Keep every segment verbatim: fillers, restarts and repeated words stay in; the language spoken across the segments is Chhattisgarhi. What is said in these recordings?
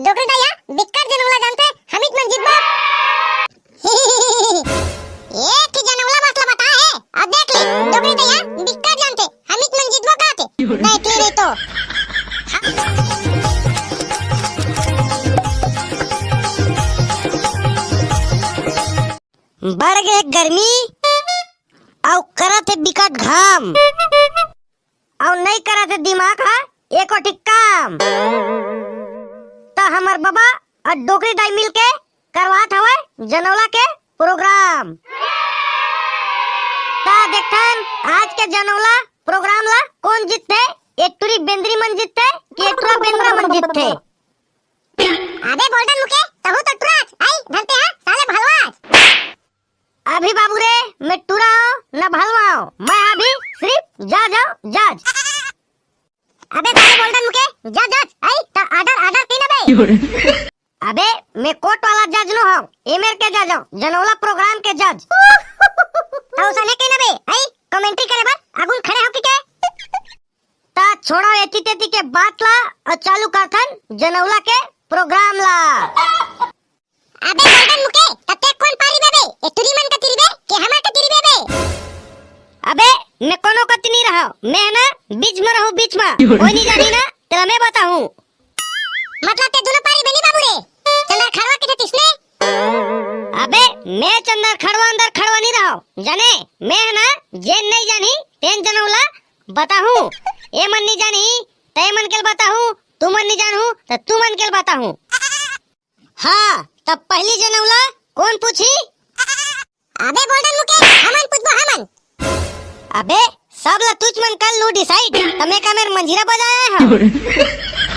डोकरी दाई हा बिक्कट जनउला जानथे, हमीच मन जीतबो। एक ही जनउला बस ला बता हे, अब देख ले, डोकरी दाई हा बिक्कट जानथे, हमीच मन जीतबो काथे। नहीं, तू नहीं तो। बढ़ गे गर्मी, अउ करत हे बिकट घाम, अउ नइ करत हे दिमाग हा एको ठिक काम। त हमर बबा अउ डोकरी दाई मिलके करवात हवय जनउला के प्रोग्राम। त देखथन आज के जनउला प्रोग्राम ला कोन जीतथे, ए टुरी बेंदरी मन जीतथे कि ए टुरा बेंदरा मन जीतथे? अबे बोल्डन मुके, तहू तो टुराच, आई धरते हा साले भलवाच। अभी बाबू रे, मैं टुरा हूँ न भलवा हूँ, मैं अभी सिर्फ जज हूँ, जज। अबे साले बोल्डन मुके, जज, जज, आई त ऑर्डर, ऑर्डर की ना बे? अबे मैं कोर्ट वाला जज नो हूँ, एमेर के जज हूँ, जनउला प्रोग्राम के जज। त उसने के ना बे, आई कमेंट्री करे बर आगुन खड़े हो कि के? त छोड़ा एती तेती के बात ला अउ चालू करथन जनउला के प्रोग्राम ला। अबे बोल्डन मुके, त ते कोन पारी बे बे? ए टुरी मन कती रहिबे के हमर कती रहिबे बे? अबे मैं कोनो कती नी रहूँ, मैं ना बीच में रहूँ, बीच में। कोई नी जानी ना, तेला मैं बताहूँ। मतलब ते दुनो पारी बे नी बाबू रे? चंदर खड़वा के छतिस ने? अबे मैं चंदर खड़वा अंदर खड़वा नी रहूँ, जाने? मैं ना जेन नइ जानी तेन जनउला बताहूँ। ए मन नी जानी त ए मन के ल बताहूँ, तू मन नी जानहू त तू मन के ल बताहूँ। हाँ, त पहली जनउला कोन पूछी? अबे बोल्डन मुके, हमन पूछबो हमन। अबे सब ला तुच मन कर लू डिसाइड, त मैं का मेर मंजीरा बजाए हूँ।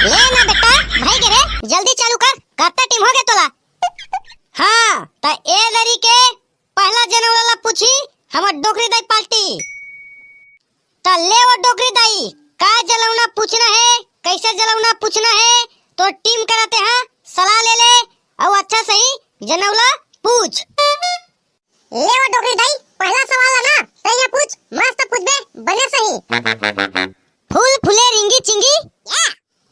ले ना बेटा, भाई के रे, जल्दी चालू कर, कत्ता टीम हो गे तोला। हाँ, त ए दरी के पहला जनउला ला पूछी हमर डोकरी दाई पार्टी। त ले वो डोकरी दाई, का जनउला पूछना हे, कैसे जनउला पूछना हे, तो टीम करते हैं, सलाह ले ले, अउ अच्छा सही जनउला पूछ। ले वो डोकरी दाई, पहला सवाल है ना, तैं पूछ, मस्त पूछबे, बने सही। फूल फूले रिंगी चिंगी, या।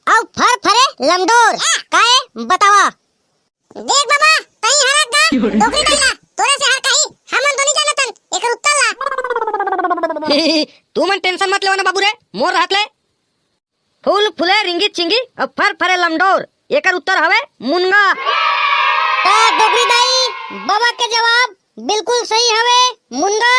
अउ फर फरे लमडोर, या। काहे बतावा? देख बाबा, तई हरक गा, डोकरी दाई ला, तोरे से हर कही, हमन तो नहीं जानतन, एकर उत्तर ला। तू मन टेंशन मत लेवा ना बाबू रे, मोर रहत ले। फूल फूले रिंगी चिंगी, अउ फर फरे लमडोर, एकर उत्तर हवे मुनगा। त डोकरी दाई, बाबा के जवाब बिल्कुल सही हवे, मुनगा।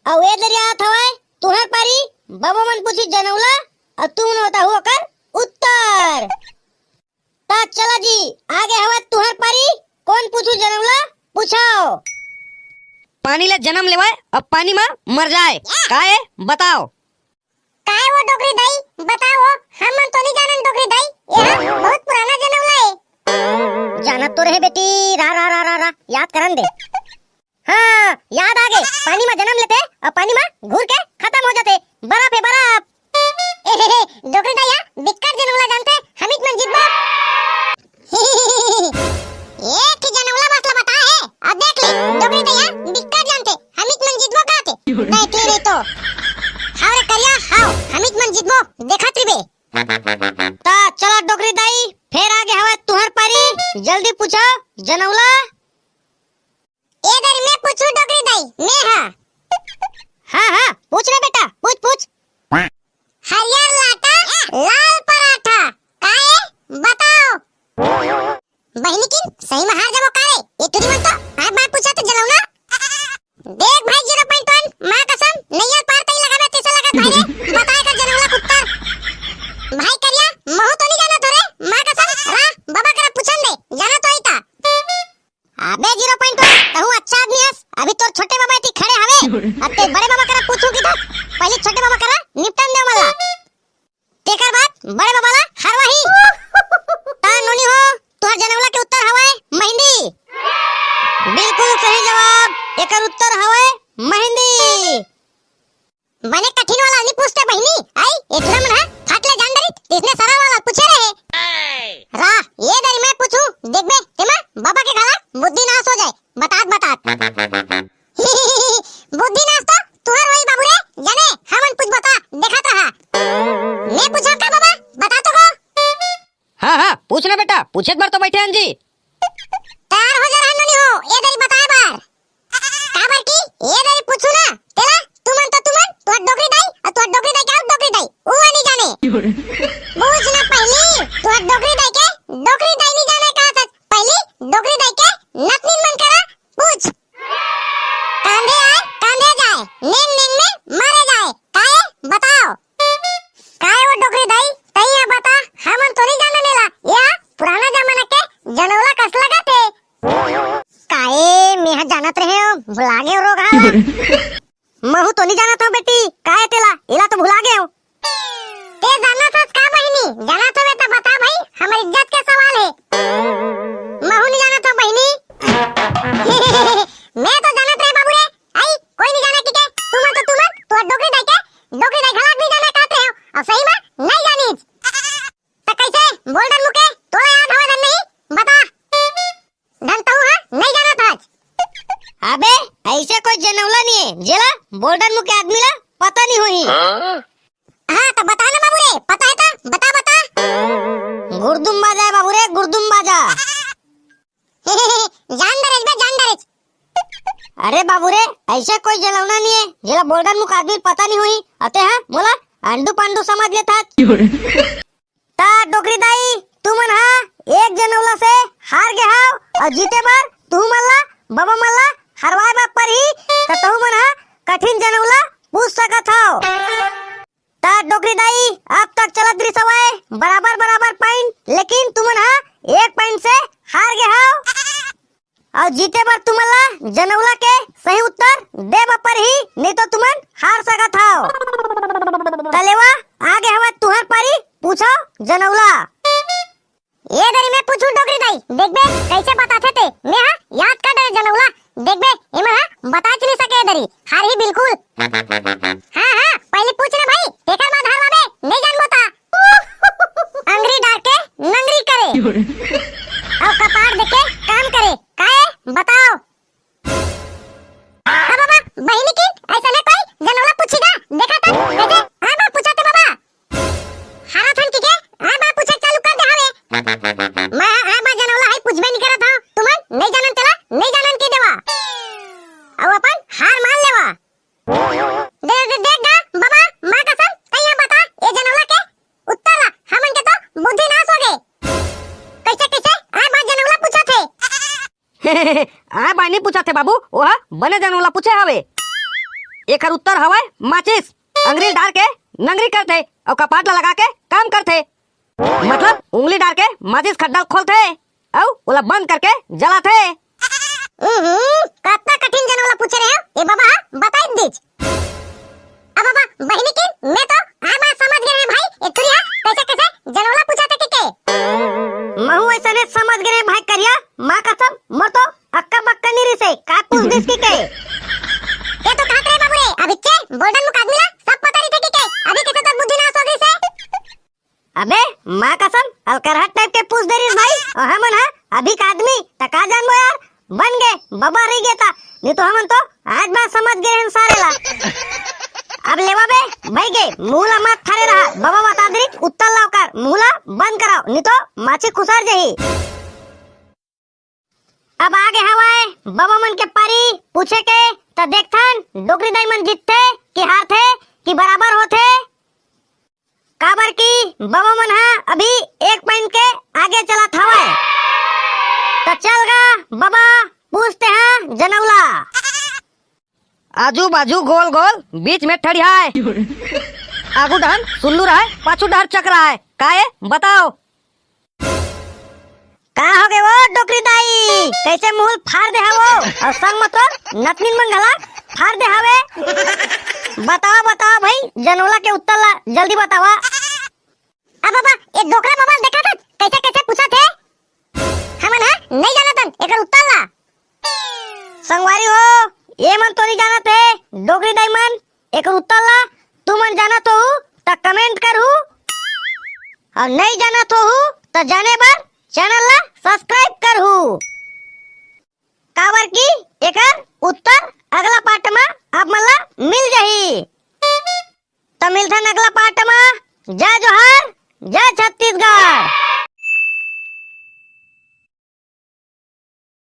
अउ ए दरिया आत हवय तुहर पारी, बाबा मन पूछी जनउला, अउ तुमन बताहू ओकर उत्तर। त चला जी, आगे हवय तुहर पारी, कोन पूछू जनउला, पूछाओ। पानी ले जन्म लेवय, अउ पानी म मर जाय, का ए बताओ। काय वो डोकरी दाई, बताओ, हमन तो नहीं जानन डोकरी दाई, ये बहुत पुराना जनउला ए। जानत तो रहे बेटी, रा, रा, रा, रा, रा, याद करन दे। हाँ, याद आ गे, पानी म जन्म लेथे अउ पानी म घुर के खतम हो जाथे। बर्फ हे, बर्फ। ए हे हे, डोकरी दाई हा बिक्कट जनउला जानथे, हमीच मन जीतबो। एक ही जनउला बस ला बता हे, अब देख ले, डोकरी दाई हा बिक्कट जानथे, हमीच मन जीतबो काथे। नहीं, तू नहीं तो। हाव रे करिया, हाव, हमीच मन जीतबो, देखत रहिबे। त चला डोकरी दाई, फेर आगे हवय तुहर पारी, जल्दी पूछो, जनउला। ए दरी मैं पूछू डोकरी दाई, मैं हा। हाँ, हाँ, पूछ रे बेटा, पूछ, पूछ। हरियर लाटा, लाल पराठा, का ए? बताओ। बहिनी किन, सही म हार जाबो का रे? ए टुरी मन तो, आय बाय पूछा तो जनउला। देख भाई zero point one, माँ कसम, नैया पार तई लगाबे तैसे लगत भाई रे, बताए कर जनउला कुत्ता। भाई करिया, महू तो नहीं जानत हो रे, माँ कसम, रा, बाबा करा पूछन दे, जानत होई ता। अबे zero point one, तहू अच्छा आदमी हस। अभी तोर छोटे बाबा इति खड़े हवे। अब ते बड़े बाबा करा पूछू किथस, पहली छोटे बाबा करा निपटन दे मला। तेकर बाद बड़े बाबा ला हरवाही। त नोनी हो, तुहर जनउला के उत्तर हवय मेहंदी। बिल्कुल सही जवाब, एकर उत्तर हवय मेहंदी। बने कठिन वाला नहीं पूछते बहिनी, आई, ए टुरा मन हा फट ले जान डरिस, इसने सरल वाला पूछे रे। हाँ, हाँ, पूछ ना बेटा, पूछे बर तो बैठे हन जी। तैयार हो जा रहा नोनी हो, ए दरी बताए बर। काबर कि ए दरी पूछू ना, तेला तुमन तो तुमन, तोर डोकरी दाई, अउ तोर डोकरी दाई के अउ डोकरी दाई, उ नहीं जाने। पूछ ना पहली, तोर डोकरी दाई के, डोकरी दाई नहीं जाने कहा सच, पहली डोकरी दाई के नतनीन मन करा पूछ। कांधे आए, कांधे जाए, नेंग नेंग में मारे जाए, काए बताओ। काए वो डोकरी दाई, तई हा बता, हमन तो नहीं जाने नेला, या पुराना जमाना के जनौला कस लगा थे। काए, मेहा जानत रहे हो, भुला गए रोग हाला। महू तो नहीं जानत हूँ बेटी, काए तेला, एला तो भुला गए हो। ते जानत हस का बहिनी? जानत हवे त बता भाई, हमर इज्जत के सवाल हे। महू नहीं जानत हूँ बहिनी। मैं तो जानत रहे बाबू रे। आई, कोई नहीं जाना कि के? तुमन तो तुमन, तोर डोकरी दाई के, डोकरी दाई घलाक नहीं जाना कहत रहे हो। अउ सही में नहीं जानिस। त कैसे? बोल डन मुके, तोला याद हवे धन नहीं? बता। धन तहू हा नहीं जानत हच। अबे, ऐसे कोई जनौला नहीं है, जेला बोल डन मुके आदमी ला पता नहीं होही। हाँ, तो बता ना बाबू रे, पता है तो बता, बता। गुरदुम बाजा है बाबू रे, गुरदुम बाजा। जान डरेच बे, जान डरेच। अरे बाबू रे, ऐसे कोई जनौला नहीं है, जेला बोल डन मुके आदमी पता नहीं होही। अते हाँ, मोला अंडू पांडू समझ लेता। ता डोकरी दाई, तुमन हा एक जनौला से हार गे हाव, अउ जीते बर तुमन ला, बबा मन ला हरवाए बर परही, त तुमन हा कठिन जनौला पूछ सकत हव। ता डोकरी दाई, अब तक चलत रिहिस हवय बराबर बराबर point, लेकिन तुमन हा एक point से हार गे हाव। अउ जीते बर तुमन ला जनौला के सही उत्तर दे बर परही, नहीं तो तुमन हार सकत हव। त लेवा, आगे हवय तुहर पारी, पूछो जनौला। ए दरी मैं पूछू डोकरी दाई, देखबे कैसे बताथे ते, मैं हा याद कर डरे जनौला, देखबे एमन हा बताच नहीं सके ए दरी, हारही बिल्कुल। हाँ, हाँ, पहली पूछ ना भाई, तेकर बाद हारवाबे, नहीं जानबो ता। अंगरी डार के नंगरी करे। अउ कपार देके काम करे। काए? बताओ। अब बाबा, बहिनी की ऐसा ने कोई जनौला पूछेगा? देखा था, कैसे? हाँ बा, पूछा थे बाबा। हारा थन की के? हाँ बा, पूछे चालू कर दे हवे। मैं हाँ बा जनौला है, पूछबे नहीं करत हूँ। तुमन नहीं जानन तेला, नहीं जानन के देवा। अउ अपन हार मान लेवा। दे, दे, देख गा, बाबा, माँ कसम, तैं हा बता, ए जनौला के उत्तर ला, हमन के तो बुद्धि नाश हो गे। कैसे, कैसे? आय बा जनौला पूछत हे। आय बा नहीं पूछत हे बाबू, ओह बने जनौला पूछे हवे। एकर उत्तर हवय माचिस। अंगरी डार के नंगरी करथे अउ कपाट ला लगा के काम करथे। मतलब उंगली डार के माचिस खड्डा खोलथे अउ ओला बंद करके जलाथे। उहुं, कतना कठिन जनौला पूछे रहे हो? ए बाबा, बताई दीच। अब बाबा, बहिनी की, मैं तो आय बा समझ गे रहे भाई, ए तुरिया कैसे कैसे जनौला पूछा थे के के? महू ऐसने समझ गे रहे भाई करिया, माँ कसम, मोर तो अक्का बक्का नहीं रिसे, का पूछ दिस के के? ये तो कहत रहे बाबू रे, अभी के बोल्डन मुख आदमी ला सब पता रहिथे के के? अभी कैसे तोर बुद्धि नाश हो गई से? अबे, माँ कसम, अलकरहा type के पूछ दे रिस भाई। अउ हमन हा अभी का आदमी, त का जानबो यार? बन गे, बबा रही गे ता। नहीं तो हमन तो आज बात समझ गे हन सारे ला। अब लेवा बे, भाई गे, मुँह ला मत फारे रहा। बबा बता दे रिस, उत्तर ला ओकर, मुँह ला बंद कराओ, नहीं तो माछी खुसर जही। अब आगे हवय बबा मन के पारी पूछे के, त देखथन डोकरी दाई मन जीतथे कि हारथे कि बराबर होथे, काबर कि बबा मन हा अभी एक point के आगे चलत हवय। त चल गा बबा, पूछते हैं जनौला। आजू बाजू गोल गोल, बीच में ठड़ियाए। आगू डहन सुल्लू रहय, पाछू डहर चकराए। काए बताओ? का हो गे वो डोकरी दाई? कैसे मुंह फाड़ दे हवो? अउ संग म तो नतनीन मन घला फाड़ दे हवे। बताओ, बताओ भाई, जनौला के उत्तर ला जल्दी बतावा। अब बाबा, ये डोकरा बाबा देखा था, कैसे कैसे पूछा थे? हमन हा नहीं जानतन एकर उत्तर ला। संगवारी हो, ये मन तो नहीं जानत हे, डोकरी दाई मन, एकर उत्तर ला तुमन जानत होहू त comment करहू, अउ नहीं जानत होहू त जाने बर channel ला subscribe करहू, काबर कि एकर उत्तर अगला part म आप मन ला मिल जाही। त मिलथन अगला part म। जय जोहार, जय छत्तीसगढ़।